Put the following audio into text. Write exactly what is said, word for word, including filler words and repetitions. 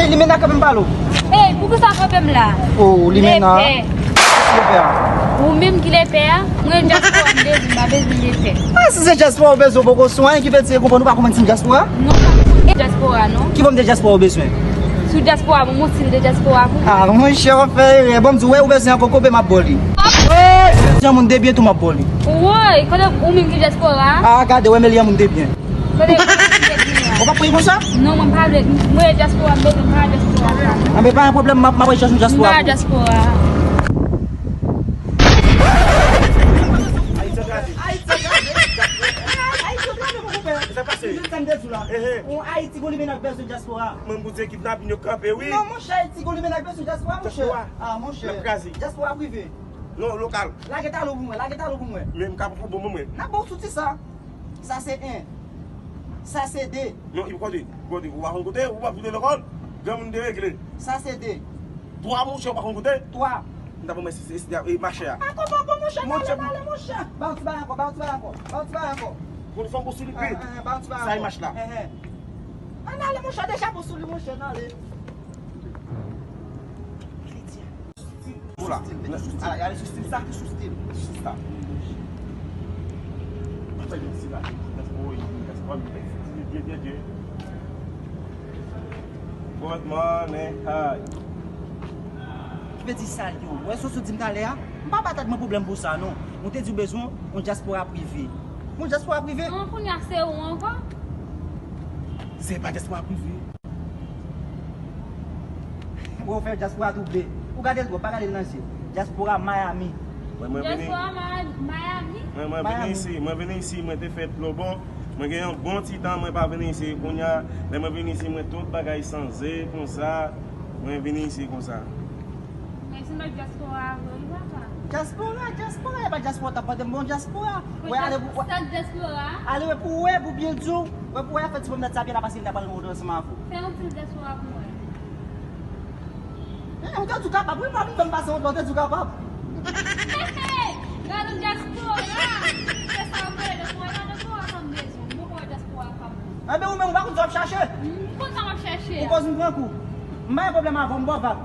Limena, kanpe m pale w. Ey, poukisa kanpe m la? Oh, Limena. Lepè. Lepè a. Ou menm ki lepè a? Mwen dyaspora m bezwen, m pa bezwen lepè. Ah, si se dyaspora ou bezwen, ou poko sou anyen ki vle di, ou konprann, ou pa konprann si m dyaspora? Non, m pa konprann dyaspora, non. Ki bòm de dyaspora ou bezwen? Sou dyaspora, bon, mon stil de dyaspora pou. Ah, monchè, w ap fè erè. Bon, m di w, wè, ou bezwen ankò koube, m ap ba w li. Jan moun de byen tou, m ap ba w li. Woy, kote ou menm ki dyaspora? Ah, gade, wè, men li an moun de byen. Kote ou menm ki dyaspora? Ou pa pran konsa? Non, mwen pa vle. Mwen dyaspora, m bezwen pa dyaspora. Ah, men pa yon pwoblèm, m ap, m ap al chèche yon dyaspora. M pa dyaspora. Ayiti angaje. Ayiti angaje. Ayiti angaje, mon pè. Sa pase? Ou jwenn sa m te di w la? Ehe. Yon Ayiti gon limena k bezwen dyaspora. Mwen, m pou di ekip Napin yo kanpe, wi. Non, monchè, Ayiti gon limena k bezwen dyaspora, monchè. Dyaspora. Ah, monchè. L ap kraze. Dyaspora prive. Non, lokal. Lage talon pou mwen, lage talon pou mwen. Men m ka pran bon pou mwen. N ap ba w sou ti sa. Sa se en. Sa se de. Non, i kote, kote, ou pa konn kote, ou pa vide lekòl. Granmoun deregle. Sa se de. Twa, monchè, ou pa konn kote. Twa. M ta pran mwen si, si, si, e, machè a. Ankò, bon, bon, monchè, n ale, n ale, monchè. Ba yon ti bagay ankò, ba yon ti bagay ankò, ba yon ti bagay ankò. Bon, fò m pou sou li pi. Ba yon ti bagay ankò. Sa e mach la. Ann ale, monchè, deja bon sou li, monchè, n ale. Sou stil, mete sou stil. Ale, ale sou stil, sa ki sou stil. Sou sa. Pa fè yon stil la. Dyaspora, dyaspora, byen, byen, byen. Good morning, hi. Ki vle di salye w. Wè sa w di m talè a? M pa ba tèt mwen pwoblèm pou sa, non. Mwen te di w bezwen yon dyaspora prive. Yon dyaspora prive? Non, kounye a se ou ankò. Se pa dyaspora prive. Bon, ou fè dyaspora twouble. Ou gade l twòp, pa gade l nan je. Dyaspora Miami. Mwen, mwen vini. Dyaspora Ma-, Miami? Mwen, mwen vini isi, mwen vini isi, mwen te fèt lòbò. Mwen gen yon bon ti tan mwen pa vini isi. Kounye a, lè mwen vini isi, mwen tout bagay chanje konsa. Mwen vini isi konsa. Men se nan dyaspora vre, wi, papa. Dyaspora, dyaspora, e pa dyaspora, w t ap mande m bon dyaspora. Wè, ale pou, sa dyaspora? Ale wè pou wè, pou byen di w. Wè pou wè, fè ti pwomnad sa byen la, paske m ta pral montre ansanm avè w. Fè yon ti dyaspora pou mwen. Eh, ou te di w kapab, wi, pa vin fè m pase wont la, ou te di w kapab. Gade dyaspora! Se sa w vle, dyaspora, gade dyaspora sa m bezwen. Mwen konn dyaspora pa m. Enben, ou menm, ou pa konn sa w ap chache? M konn sa m ap chache a. Ou koz m pran kou. M pa gen pwoblèm avè w, m ba w vag.